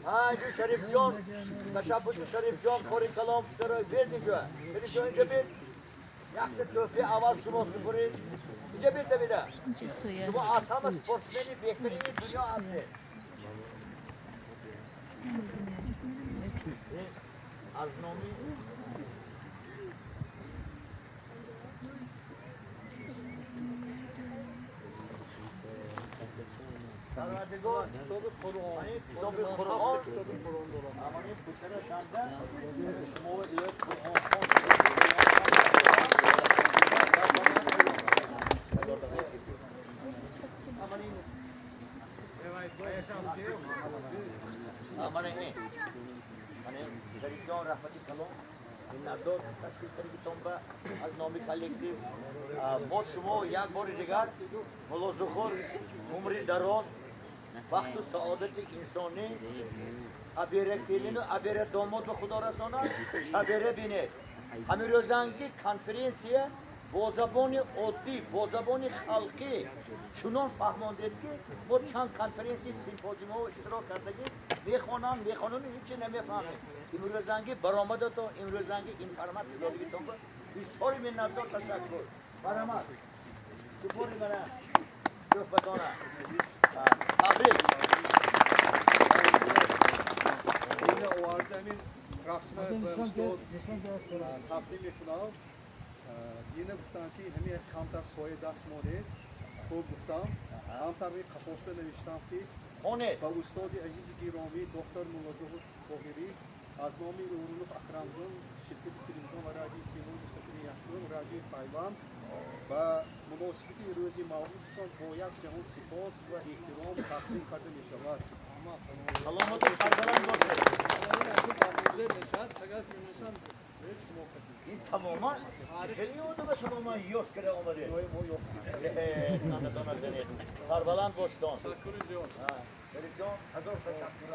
Инҷо Шарифҷон, ташаббуси Шарифҷон, кори калом писарои бед инҷо. Шарифҷон, инҷо бед. Якта тӯҳфаи аввал шумо супуред. Инҷо бед, давида. Инҷа соя. Шумо аз ҳама спортсмени беҳтарини дунё ҳастед. Аз номи Парвардигор Китоби Қуръон. Китоби Қуръон. Китоби Қуръон дорам. Амани путарашанда шумо Қуръон. Мана ин. Мана Шарифҷон, раҳмати калом. Миннатдор ташкил кардагитон ба аз номи коллектив. Мо шумо як бори дигар, Мулло Зухур, умри дароз, бахту саодати инсонӣ, абера келину абера домод ба Худо расонад, чабера бинед. Ҳамин рӯзанги конференсия бо забони оддӣ, бо забони халқӣ чунон фаҳмондед, ки мо чанд конференсия, симпозиумҳо иштирок кардагӣ, мехонам, мехонам, ҳичи намефаҳмем. Имрӯзанги баромадато, имрӯзанги информатсия додагитон ба бисёри миннатдор, ташаккур. Баромад. Супори мана тӯҳфатона. Табрик. Ина оварда ҳамин расма ба устод тақдим мекунам. Дина гуфтам, ки ҳамин камтар соя даст монед. Хуб гуфтам. Камтар қафосда навиштам, ки Хонед. Ба устоди азизу гиромӣ доктор Муллозуҳур Тоҳирӣ аз номи Урунов Акрамҷон, ширкати телевизион ва радиои Симои мустақили якум, радиои Пайванд, ба муносибати рӯзи мавлудшон бо як ҷаҳон сипос ва эҳтиром тақдим карда мешавад. Саломату сарбаланд бошед. Ин тамоман хеле одама тамоман ёс карда омадед. Хандатон занед. Сарбаланд боштон. Шарифҷон, ҳазор ташаккур.